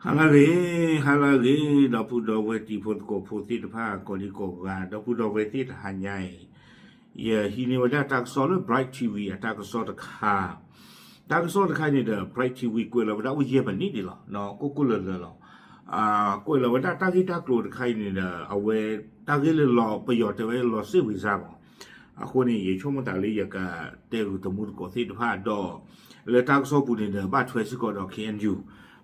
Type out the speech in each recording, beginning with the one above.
ဟါလၢအဂ့ၤ, ဟါလၢအဂ့ၤ, ဒီပုၢ်ဒီဝဲၢ်တံၤဖိသကိးဖိသ့ၣ်တဖၣ် ကိးဒံကိးဂၤ, ဒီပုၢ်ဒီဝဲၢ်သ့ၣ်တဟါညါအံၤ, ယဟံးန့ၢ်ဝဲဒၣ်တၢ်ကစီၣ်လၢ Bright T V အတၢ်ကစီၣ်တခါ, တၢ်ကစီၣ်တခါအံၤန့ၣ်ဒီး Bright T V ကွဲးလီၤဝဲဒၣ်အိၣ်ယဲၢ်မံးနံးဒံးလီၤ, ကိၢ်ကိၢ်လၢၤလၢၤလီၤ. ကွဲးလီၤဝဲဒၣ်တၢ်ဂ့ၢ်တၢ်ကျိၤတခါအံၤန့ၣ်ဒီး အဝဲတၢ်ဂ့ၢ်လၢလီၤ ပယီၤတဲဝဲလီၤစ့ၣ်ဝံၤစါမး, အဃိန့ၣ် ယဆိကမိၣ်သးလၢယကတဲဂုာ်တမူတကိးသ့ၣ်တဖၣ်ဒီး လၢတၢ်ကစီၣ်ပူၤန့ၣ်ဒီး ဘၣ်ထွဲစ့ၢ်ကီးဒီး K N U,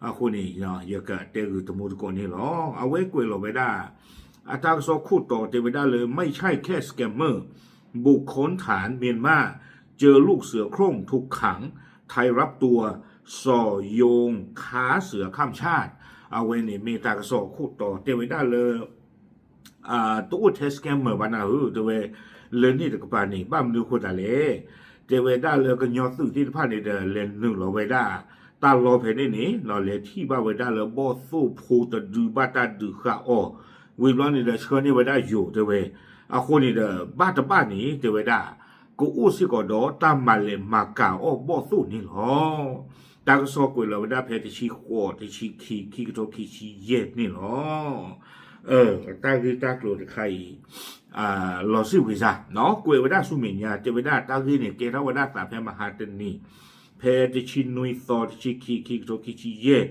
အဃိန့ၣ် ယကတဲဂုာ်တမူတကိးန့ၣ်လီၤ. အဝဲကွဲးလီၤဝဲဒၣ် အတၢ်ကစီၣ်ခိၣ်တီတဲဝဲဒၣ်လၢ ไม่ใช่แค่ scammer บุคคลฐานเมียนมา เจอลูกเสือโคร่งถูกขัง ไทยรับตัว ส่อโยงค้าเสือข้ามชาติ အဝဲန့ၣ်မ့ၢ်တၢ်ကစီၣ်ခိၣ်တီတဲဝဲဒၣ်လၢ တအိၣ်ထဲ scammer ဘၣ်နၤဧၢ တဲဝဲ, လၢန့ၣ်တကပၤန့ၣ် ဘၣ်မနုၤအဃိသတးလဲၣ်, တဲဝဲဒၣ်လၢကညီသုးသ့ၣ်တဖၣ်န့ၣ်ဒီး လဲၤနုာ်လီၤဝဲဒၣ် တၢ်လီၢ်ဖဲန့ၣ်န့ၣ် လဲၤထံၣ်ဘၣ်ဝဲဒၣ်လၢဘီၣ်သိၣ်ဖိတဒုဘၣ်တၢ်ဒုးဃာ်အီၤ, ဝံၤဘျီန့ၣ်ဒီး ဆှၢန့ၢ်ဝဲဒၣ်ယိၤတဲဝဲ, အဃိန့ၣ်ဒီး ဘၣ်တဘၣ်န့ၣ် တဲဝဲဒၣ် ကအိၣ်စ့ၢ်ကီးဒီးတၢ်မၤလဲၤမၤကၤအီၣ်ဘီၣ်သိၣ်န့ၣ်လီၤ. တၢ်ကစီၣ်ကွဲးလီၤဝဲဒၣ်ဖဲတဆံဃိး, တဆံခံ, ခံကထိခံဆံယဲၢ်န့ၣ်လီၤ. တၢ်ဂ့ၢ်တၢ်ကျိၤတခါအံၤ လီၤစ့ၣ်ဝံၤစါ, ကွဲးဝဲဒၣ်ဆူမဲာ်ညါ တဲဝဲဒၣ်တၢ်ဂ့ၢ်န့ၣ် ကဲထီၣ်ဝဲဒၣ်သးဖဲမဟါတနံၤ, ဖဲတဆံနွံသီ, တဆံခံ, ခံကထိခံဆံယဲၢ်,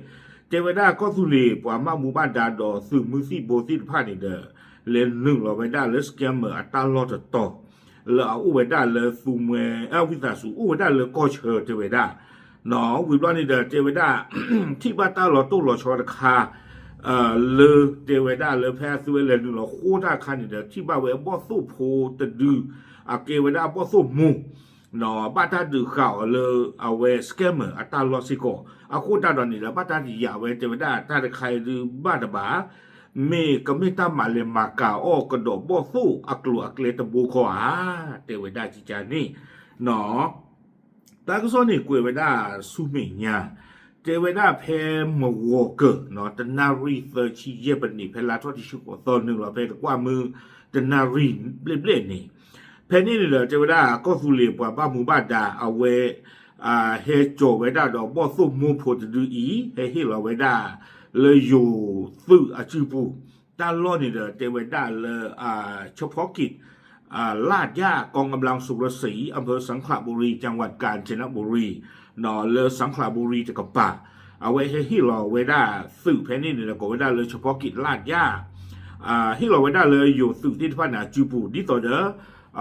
တဲဝဲဒၣ်ကီၢ်သူလ့ၤပှၤဘၣ်မူဘၣ်ဒါဒီးသုးမုၢ်သံၣ်ဘိသ့ၣ်တဖၣ်န့ၣ်ဒီး လဲၤနုာ်လီၤဝဲဒၣ်လၢ scammer အတၢ်လီၢ်တတီၤ လၢအအိၣ်ဝဲဒၣ်လၢသူမွဲ, အဝံသးစူၤ အိၣ်ဝဲဒၣ်လၢကီၢ်ဆၢတဲဝဲဒၣ်, ဝံၤဘျီန့ၣ်ဒီး တဲဝဲဒၣ် ထံၣ်ဘၣ်တၢ်လီၤတိၢ်လီၤဆီတခါ လၢတဲဝဲဒၣ်လၢဖဲအသုဝဲလဲၤနုာ်လီၤဃိတၢ်အခါန့ၣ်ဒီး ထံၣ်ဘၣ်ဝဲအဘီၣ်သိၣ်ဖိတဒု အကဲဝဲဒၣ်အဘီၣ်သိၣ်မိၢ် ဘၣ်တၢ်ဒုးဃာ်အီၤလၢအဝဲ scammer အတၢ်လီၢ်စ့ၢ်ကီး, အဃိတၢ်ဒီးန့ၣ်ဒီး ဘၣ်တၢ်တယာ်ဝဲတဲဝဲဒၣ်တၢ်တခါအံၤဒုးဘၣ်တဘၣ်, မ့ၢ်ကမ့ၢ်တၢ်မၤလဲၤမၤကၤအီၣ်ကဒီးဘီၣ်သိၣ်အကျိၤအကျဲတဘိခီဧါ, တဲဝဲဒၣ်ကကန့ၣ် တၢ်ကစီၣ်န့ၣ်ကွဲးဝဲဒၣ်ဆူမဲာ်ညါ, တဲဝဲဒၣ်ဖဲမဝီၤကၢၤ တနၣ်ရံၣ်သၢဆံယဲၢ်ပနံး ဖဲလါထီၣ်တဆံဃိးသီနုာ်လီၤဖဲတကွၢ်မုၢ် တနၣ်ရံၣ်ဘျဲၣ်ဘျဲၣ်န့ၣ်, ဖဲန့ၣ်န့ၣ်ဒီး တဲဝဲဒၣ်ကီၢ်သူလ့ၤပှၤဘၣ်မူဘၣ်ဒါ အဝဲ ဟဲကၠီၤဝဲဒၣ်ဒီးဘီၣ်သိၣ်မိၢ်ဖိတဒုအံၤ ဟဲဟ့ၣ်လီၤဝဲဒၣ် လၢယိၤသုးအစုပူၤ, တၢ်လီၢ်န့ၣ်ဒီး တဲဝဲဒၣ်လၢ เฉพาะกิจ ลาดย่า กองกำลังสุรศรี อำเภอสังขละบุรี จังหวัดกาญจนบุรี လၢ สังขละบุรี တကပၤ, အဝဲဟဲဟ့ၣ်လီၤဝဲဒၣ်သုးဖဲန့ၣ်န့ၣ်ဒီး ကိးဝဲဒၣ်လၢ เฉพาะกิจ ลาดย่า ဟ့ၣ်လီၤဝဲဒၣ်လၢယိၤသုးသ့ၣ်တဖၣ်န့ၣ်အစုပူၤ ဒ်သိးဒီး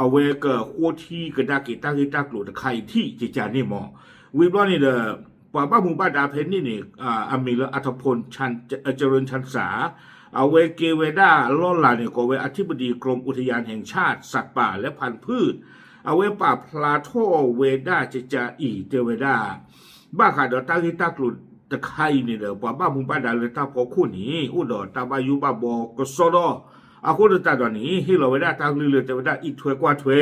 အဝဲကဃိထံကဒါက့ၤတၢ်ဂ့ၢ်တၢ်ကျိၤတခါအံၤထံၣ်ကကန့ၣ်မး, ဝံၤဘျီန့ၣ်ဒီး ပှၤဘၣ်မူဘၣ်ဒါဖဲန့ၣ်န့ၣ် အမံၤလၢ อัธพล เจริญชันสา အဝဲကဲဝဲဒၣ်လီၢ်လၤန့ၣ် ကိးဝဲ อธิบดีกรมอุทยานแห่งชาติสัตว์ป่าและพันธุ์พืช အဝဲပာ်ဖျါထီၣ်ဝဲဒၣ်ကကအံၤ တဲဝဲဒၣ် ဘၣ်ဃးဒီးတၢ်ဂ့ၢ်တၢ်ကျိၤတခါအံၤန့ၣ်ဒီး ပှၤဘၣ်မူဘၣ်ဒါလၢတၢ်ဖီခိၣ်န့ၣ် အိၣ်ဒီးတၢ်ဘၣ်ယိၣ်ဘၣ်ဘီကစီဒီ, အဃိသတးဒီးန့ၣ် ဟ့ၣ်လီၤဝဲဒၣ်တၢ်ကလုၢ်လၢတဲဝဲဒၣ် အံးထွဲကွၢ်ထွဲ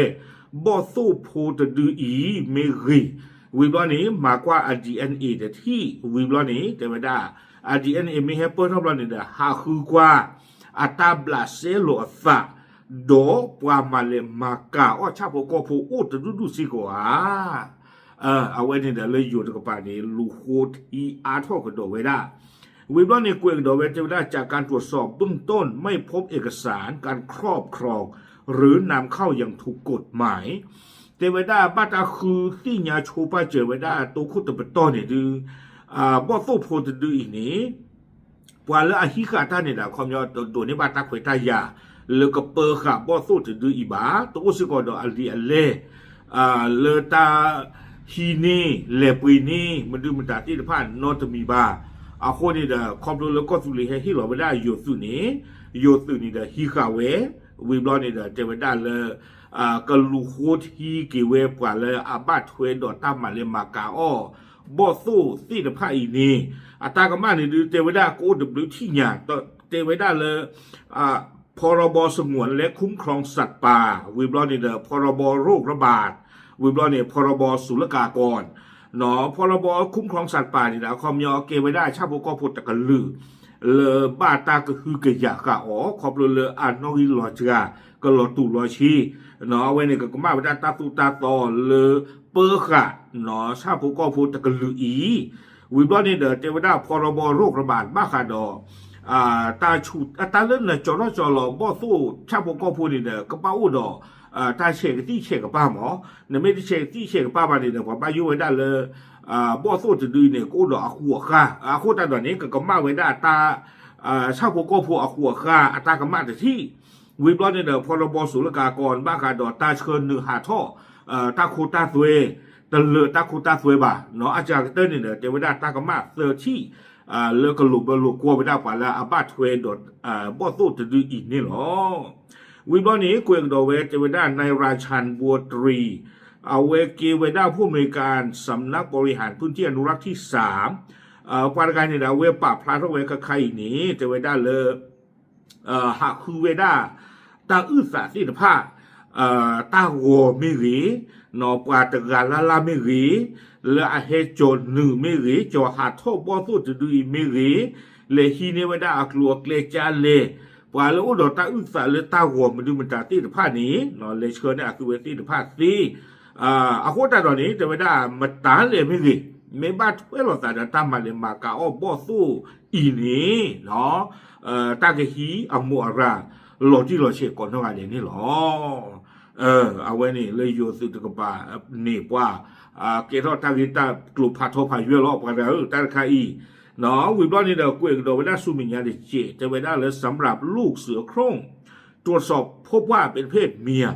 ဘီၣ်သိၣ်ဖိတဒုအံၤမ့ၢ်ဂ့ၤ, ဝံၤဘျီန့ၣ် မၤကွၢ်အ DNA တထံၣ် ဝံၤဘျီန့ၣ် တဲဝဲဒၣ် အ DNA မ့ၢ်ဟဲပၢၢ်ထီၣ်ဘျီန့ၣ်ဒီး ဟးဃုကွၢ် အတၢ်ဘျးစဲလိာ်အသး ဒီးပှၤမၤလဲၤမၤကၤအီၣ်ဆၣ်ဖိကီၢ်ဖိအိၣ်တဒူၣ်ဒူၣ်စ့ၢ်ကီးဧါ. အဝဲန့ၣ်ဒီးလၢယိၤတကပၤန့ၣ် လူၤဃိထံအါထီၣ်ကဒီးဝဲဒၣ်, ဝံၤဘျီန့ၣ် ကွဲးကဒီးဝဲတဲဝဲဒၣ် จากการตรวจสอบเบื้องต้น ไม่พบเอกสารการครอบครอง หรือนำเข้าอย่างถูกกฎหมาย တဲဝဲဒၣ်ဘၣ်တၢ်ဃုသ့ၣ်ညါဆိပာ်စၢၤဝဲဒၣ်တိခိၣ်တပတီၢ်န့ၣ်ဒုး ဘီၣ်သိၣ်ဖိတဒုအံၤန့ၣ် ပှၤလၢအဟံးဃာ်တၢ်န့ၣ်ဒီး အခီပညီတဒိးန့ၢ်ဘၣ်တၢ်ခွဲးတၢ်ယာ် လၢကပၢဃာ်ဘီၣ်သိၣ်တဒုအံၤဘၣ်, တအိၣ်စ့ၢ်ကီးဒီးအလံာ်အလဲၢ် လၢတၢ်ဟံးန့ၢ်လဲၤပှ့ၤန့ၢ် မဒုမတၤသ့ၣ်တဖၣ်နီတမံၤဘၣ်. အဃိန့ၣ်ဒီး ခီဖျိလၢကီၢ်သူလ့ၤဟဲဟ့ၣ်လီၤဝဲဒၣ်ယိၤသုးန့ၣ် ယိၤသုးန့ၣ်ဒီးဟံးဃာ်ဝဲ, ဝံၤဘျီန့ၣ်ဒီးတဲဝဲဒၣ်လၢ ကလူၤဃိထံက့ၤဝဲပှၤလၢအဘၣ်ထွဲဒီးတၢ်မၤလဲၤမၤကၤအီၣ် ဘီၣ်သိၣ်သ့ၣ်တဖၣ်အံၤန့ၣ် အတၢ်ကမၣ်န့ၣ်ဒုး တဲဝဲဒၣ်ကအိၣ်တဘျုးထံၣ်ညါ, တဲဝဲဒၣ်လၢ พรบสงวนและคุ้มครองสัตว์ป่า ဝံၤဘျီန့ၣ်ဒီး พรบโรคระบาด ဝံၤဘျီန့ၣ် พรบศุลกากร พรบคุ้มครองสัตว์ป่า န့ၣ်ဒီး အခီပညီကဲဝဲဒၣ်ဆၣ်ဖိကီၢ်ဖိတကလုာ် လၢဘၣ်တၢ်ကဟုကယာ်ဃာ်အီၤ ခီဖျိလၢအနီၣ်ဂံၢ်လီၤစှၤ ကလီၤတူာ်လီၤဆှံ, အဝဲန့ၣ်ကကမၣ်ဝဲဒၣ်တၢ်သိၣ်တၢ်သီလၢပၢဃာ် ဆၣ်ဖိကီၢ်ဖိတကလုာ်အံၤ, ဝံၤဘျီန့ၣ်ဒီး တဲဝဲဒၣ် พรบโรคระบาด ဘၣ်ဃးဒီး တၢ်ဆူး တၢ်လၢနကၠီထီၣ်ကၠီလီၤဘီၣ်သိၣ်ဆၣ်ဖိကီၢ်ဖိန့ၣ်ဒီး ကဘၣ်အိၣ်ဒီး တၢ်ဆဲးကသံၣ်ဆဲးကပၤမး, နမ့ၢ်တဆဲးကသံၣ်ဆဲးကပၤဘၣ်န့ၣ်ဒီး ပှၤဘၣ်ယိၣ်ဝဲဒၣ်လၢ ဘီၣ်သိၣ်တဒုအံၤန့ၣ် ကအိၣ်ဒီးအဃူအဃာ်, အဃိသတးဒီးန့ၣ် ကကမၣ်ဝဲဒၣ်တၢ် ဆၣ်ဖိကီၢ်ဖိအဃူအဃာ် အတၢ်ကမၣ်တထံၣ်, ဝံၤဘျီန့ၣ်ဒီး พรบศุลกากร ဘၣ်ဃးဒီးတၢ်ဆှၢနုာ်ဟးထီၣ် တၢ်ခိတၢ်သွဲ, တလၢာ်တၢ်ခိတၢ်သွဲဘၣ်နီၤ, အစှၤကတၢၢ်န့ၣ်ဒီး တဲဝဲဒၣ်တၢ်ကမၣ်သၢထံၣ် လၢကလိာ်ဘၢလိာ်ကွီၢ်ဝဲဒၣ်ပှၤလၢအဘၣ်ထွဲဒီး ဘီၣ်သိၣ်တဒုအံၤန့ၣ်လီၤ. ဝံၤဘျီန့ၣ် ကွဲးကဒီးဝဲ တဲဝဲဒၣ် นายราชัน บัวตรี အဝဲကဲဝဲဒၣ် ผู้อำนวยการสำนักบริหารพื้นที่อนุรักษ์ที่สาม ပှၤတဂၤန့ၣ်ဒီး အဝဲပာ်ဖျါထီၣ်ဝဲခါခါအံၤန့ၣ် တဲဝဲဒၣ်လၢ ဟးဃုဝဲဒၣ် တၢ်အုၣ်သးသ့ၣ်တဖၣ် တၢ်ဂီၤမ့ၢ်ဂ့ၤ, ပှၤတဂၤလၢ်လၢ်မ့ၢ်ဂ့ၤ, လၢအဟဲကၠီၤနုာ်မ့ၢ်ဂ့ၤ, ကၠီၤဟးထီၣ်ဘီၣ်သိၣ်တဒုအံၤမ့ၢ်ဂ့ၤ, လဲၤဟံးန့ၢ်ဝဲဒၣ်အကျိၤအကျဲကၠါလဲၣ်, ပှၤလၢအိၣ်ဒီးတၢ်အုၣ်သးလၢတၢ်ဂီၤမနုၤမတၤသ့ၣ်တဖၣ်န့ၣ် လဲၤဆှၢန့ၢ်အသုဝဲသ့ၣ်တဖၣ်သ့ အဃိသတးဒီးန့ၣ် တဲဝဲဒၣ်မတၤလဲၣ်မ့ၢ်ဂ့ၤ, မ့ၢ်ဘၣ်ထွဲလိာ်သးဒီးတၢ်မၤလဲၤမၤကၤအီၣ်ဘီၣ်သိၣ်အံၤန့ၣ် တၢ်ကဟံးအမိၢ်အရၣ် လီၤတံၢ်လီၤဆဲးကိးနီၢ်ဂၤဒဲးန့ၣ်လီၤ. အဝဲန့ၣ်လၢယိၤသုးတကပၤန့ၣ် ပှၤကဲထီၣ်တၢ်ဂ့ၢ်တၢ်ကျိၤဖးထီဖးယွဲၢ်လီၤ ပှၤတဂၤဧၢ တၢ်တခါအံၤ ဝံၤဘျီန့ၣ်ဒီး ကွဲးကဒီးဝဲဒၣ်ဆူမဲာ်ညါတစဲး တဲဝဲဒၣ်လၢ สำหรับลูกเสือโคร่ง ตรวจสอบพบว่าเป็นเพศเมีย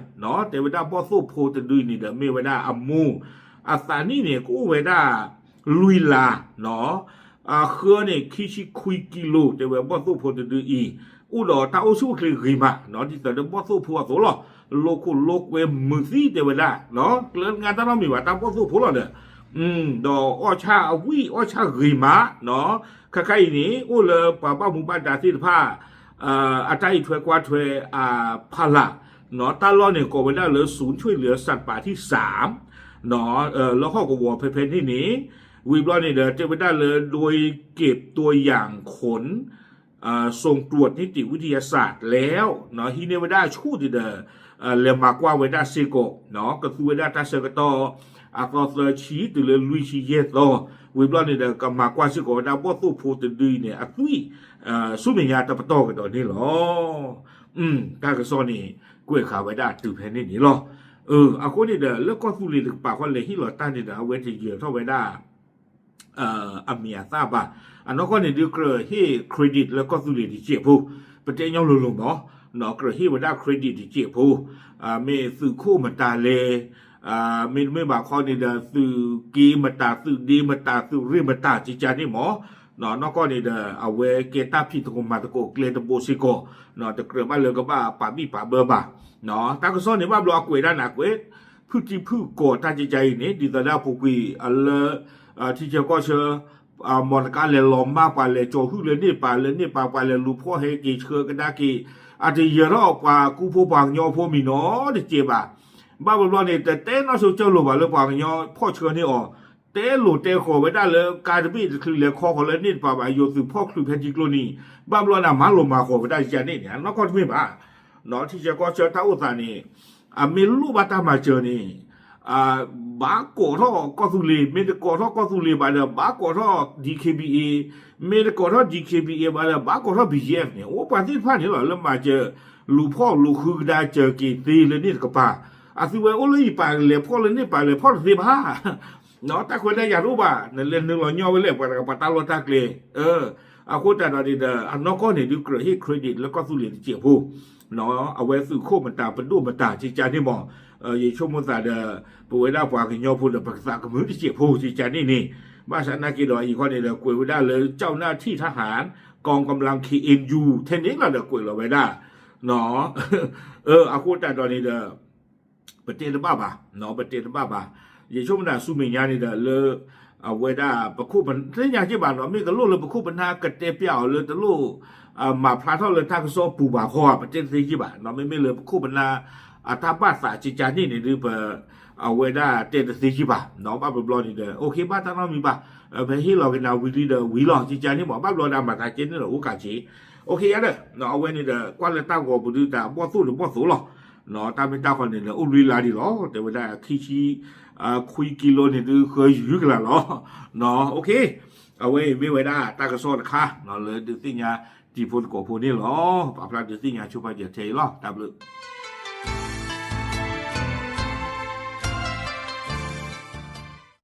တဲဝဲဒၣ်ဘီၣ်သိၣ်ဖိတဒုန့ၣ်ဒီး မ့ၢ်ဝဲဒၣ်အမိၢ် အသးနံၣ်န့ၣ် ကအိၣ်ဝဲဒၣ် လွံၢ်လါ အဃၢန့ၣ် ခံဆံခွံကံလိ တဲဝဲဘီၣ်သိၣ်ဖိတဒုအံၤ အိၣ်ဒီးတၢ်အိၣ်ဆူၣ်အိၣ်ချ့ဂ့ၤမး ဒ်သိးဒီးဘီၣ်သိၣ်ဖိအသိးလီၤ. လိာ်ခိၣ်လိာ်ကွဲမုာ်သံတဲဝဲဒၣ် ကျၢၤတငါတၢ်နီတမံၤဘၣ် တၢ်ဘီၣ်သိၣ်ဖိလီၤဒီး ဒီးအီၣ်ဆၣ်အဝံၣ်အီၣ်ဆၣ်ဂ့ၤမး ခါခါအံၤန့ၣ် အိၣ်လၢပှၤဘၣ်မူဘၣ်ဒါသ့ၣ်တဖၣ် အတၢ်အံးထွဲကွၢ်ထွဲအဖီလာ် တၢ်လီၢ်န့ၣ် ကိးဝဲဒၣ်လၢ ศูนย์ช่วยเหลือสัตว์ป่าที่สาม လၢဟီၣ်ကဝီၤဖဲဖဲန့ၣ်န့ၣ် ဝံၤဘျီန့ၣ်ဒီး တဲဝဲဒၣ်လၢ โดยเก็บตัวอย่างขน ส่งตรวจนิติวิทยาศาสตร์แล้ว ဟံးန့ၢ်ဝဲဒၣ်ဆူၣ်ဒံးဒီး လဲၤမၤကွၢ်ဝဲဒၣ်စ့ၢ်ကီး ကသူဝဲဒၣ်တၢ်ဆၢကတီၢ် အသီသၢဆံတုၤလၢလွံၢ်ဆံယဲၢ်သီ ဝံၤဘျီန့ၣ်ဒီး ကမၤကွၢ်စ့ၢ်ကီးဝဲဒၣ်ဘီၣ်သိၣ်ဖိတဒုအံၤန့ၣ် အသွံၣ် ဆူမဲာ်ညါတပတီၢ်ကဒီးန့ၣ်လီၤ. တၢ်ကစီၣ်န့ၣ် ကွဲးဃာ်ဝဲဒၣ်တုၤဖဲန့ၣ်န့ၣ်လီၤ. အဃိန့ၣ်ဒီး လၢကီၢ်သူလ့ၤတကပၤဃီလဲၤဟ့ၣ်လီၤတၢ်န့ၣ်ဒီး အဝဲတယၢၤထီၣ်ဝဲဒၣ် အမံၤအသၣ်ဘၣ်. အနီၢ်ကီၢ်န့ၣ်ဒုးကြၢးဟ့ၣ် credit လၢကီၢ်သူလ့ၤတစဲးဖိ, ပတဲညီလိၤလိၤမး, ကြၢးဟ့ၣ်ဝဲဒၣ် credit တစဲးဖိ, မ့ၢ်သုးခိၣ်မတၤလဲၣ်, မ့တမ့ၢ်ဘၣ်ခီန့ၣ်ဒီး သုးက့မတၤ သုးဒ့မတၤ သုးရ့ၣ်မတၤ ကကန့ၣ်မး, နီၢ်ကီၢ်န့ၣ်ဒီး အဝဲကဲတၢ်ဖံးသကိးမၤသကိးကျဲတဘိစ့ၢ်ကီး, တကြၢးဘၣ်လၢကဘၣ်ပာ်ဘံၣ်ပာ်ဘၢဘၣ်. တၢ်ကစီၣ်န့ၣ်ဘၣ်ဘျီအကွဲးဒၣ်န့ၣ် အကွဲး ဖုၣ်တံၢ်ဖုၣ်ကီၤတၢ်ကကအံၤန့ၣ် ဒ်သိးဒၣ်ပူၤကွံာ်အလၢ ထံဆၢကီၢ်ဆၢ မီၢ်တကါလဲၤလီၤမၢ်ပှၤလဲၤကၠီၤဟုၣ်လၢန့ၣ်ပၤ လၢန့ၣ်ပၤပှၤလဲၤလူၤဖီၣ်ဟဲက့ၤဆှၢကဒါက့ၤ အတယၢၤထီၣ်ပှၤကူဖိပှၤကညီဖိမံၤနီတစဲးဘၣ်. ဘၣ်ဘျီဘျီန့ၣ် တတဲနီၢ်ဆိကၠၢလိာ်ဘၣ်လၢပှၤကညီဖီၣ်ဆှၢန့ၢ်အီၤ, တဲလိာ်တဲဃီၤဝဲဒၣ်လၢကါတဘ့ၣ်တချုးလဲၤခီဃီၤလၢန့ၣ်တပၤဘၣ် ယိၤသုးဖီၣ်ချုးဖဲထံကျိန့ၣ်, ဘၣ်ဘျီန့ၣ် မၤလိာ်မၤဃီၤဝဲဒၣ်ယၤန့ၣ်န့ၣ် အနီၢ်ကီၢ်တမ့ၢ်ဘၣ်. ထံဆၢကီၢ်ဆၢတၢ်အိၣ်သးန့ၣ် အမ့ၢ်လိၣ်ဘၣ်တၢ်မၤစၢၤန့ၣ် ဘၣ်ကိးထီၣ်ကီၢ်သူလ့ၤ, မ့ၢ်တကိးထီၣ်ကီၢ်သူလ့ၤဘၣ်ဒီး ဘၣ်ကိးထီၣ် DKBA, မ့ၢ်တကိးထီၣ် DKBA ဘၣ်ဒီး ဘၣ်ကိးထီၣ် BGF န့ၣ် အိၣ်ပှၤသ့ၣ်တဖၣ်န့ၣ်လီၤ လၢမၤစၢၤ လူၤဖီၣ်လူၤဃုကဒါစၢၤက့ၤသ့လၢန့ၣ်တကပၤ, အသုဝဲအိၣ်လၢယပၤလဲၤဖီၣ်လၢန့ၣ်ပၤလဲၤဖီၣ်တသ့ဘၣ်. တၢ်ခွဲးတၢ်ယာ်တအိၣ်ဘၣ်, နလဲၤနုာ်လီၤညီဝဲလဲၣ် ပှၤတဂၤပှၤတၢ်လီၢ်တၢ်ကျဲ, အဃိသတးဒီးန့ၣ်ဒီး အနီၢ်ကီၢ်န့ၣ်ဒုးကြၢးဟ့ၣ် credit လၢကီၢ်သူလ့ၤတစဲးဖိ အဝဲသုးခိၣ်မတၤပဒိၣ်မတၤကကန့ၣ်မး, ယဆိကမိၣ်သးဒီး ပဝဲဒၣ်ပှၤကညီဖိဒီး ပကသးကမုာ်တစဲးဖိကကန့ၣ်န့ၣ်, ဘၣ်ဆၣ်နာ်က့ဒီးအံၤခီန့ၣ်ဒီး ကွဲးဝဲဒၣ်လၢ เจ้าหน้าที่ทหาร กองกำลัง เคเอ็นยู ထဲန့ၣ်လီၤဒီး ကွဲးလီၤဝဲဒၣ် အဃိသတးဒီးန့ၣ်ဒီး ပတဲတဘၣ်ဘၣ်, ပတဲတဘၣ်ဘၣ်. ယဆိကမိၣ်တၢ်ဆူမဲာ်ညါန့ၣ်ဒီးလၢ အဝဲဒၣ်ပခိၣ်ပနၢ် သ့ၣ်ညါက့ဘၣ်နီၤ, မ့ၢ်ကလိၣ်လၢပခိၣ်ပနၢ်ကတဲပျးအီၤလၢတလိၣ် မၤဖျါထီၣ်လၢတၢ်ကစီၣ်ပူၤဘၣ်ဃီဧါ, ပတဲတသ့က့ဘၣ်နီၤ, မ့မ့ၢ်လၢပခိၣ်ပနၢ် အတၢ်ဘၣ်သးကကန့ၣ်န့ၣ်ဒုး ပ အဝဲဒၣ်တဲတသ့က့ဘၣ်နီၤ, ဘၣ်ဘျီဘျီန့ၣ်ဒီး အိၣ်ခ့ ဘၣ်တၢ်နီတမံၤဘၣ်, ပဟ့ၣ်လီၤက့ၤနၤဝံၤလံဒီးဝံၤလီၤ ကကန့ၣ်မး, ဘၣ်ဘျီဒီးမၤသးကဲန့ၣ်လီၤ အိၣ်ကးက့, အိၣ်ခ့ယါဒီး အဝဲန့ၣ်ဒီး ကွၢ်လၢတၢ်ဂီၤပူၤဒုးတၢ်ဘီၣ်သိၣ်ဒီးဘီၣ်သိၣ်လီၤ, တၢ်မ့ၢ်တၢ်ခီန့ၣ်ဒီး အိၣ်လွံၢ်လါဒံးလီၤ, တဲဝဲဒၣ်ခံဆံ ခွံကံလိန့ၣ်ဒုးဃၢယုၢ်ကလာ်လီၤ. အဝဲအံၤမ့ၢ်ဝဲဒၣ်တၢ်ကစီၣ်တခါ လၢဒုးသ့ၣ်ညါတံၤဖိသကိးဖိန့ၣ်လီၤ. ပာ်ဖျါဒုးသ့ၣ်ညါဆိပာ်စၢၤထဲအံၤလီၤ. တၢ်ဘျုး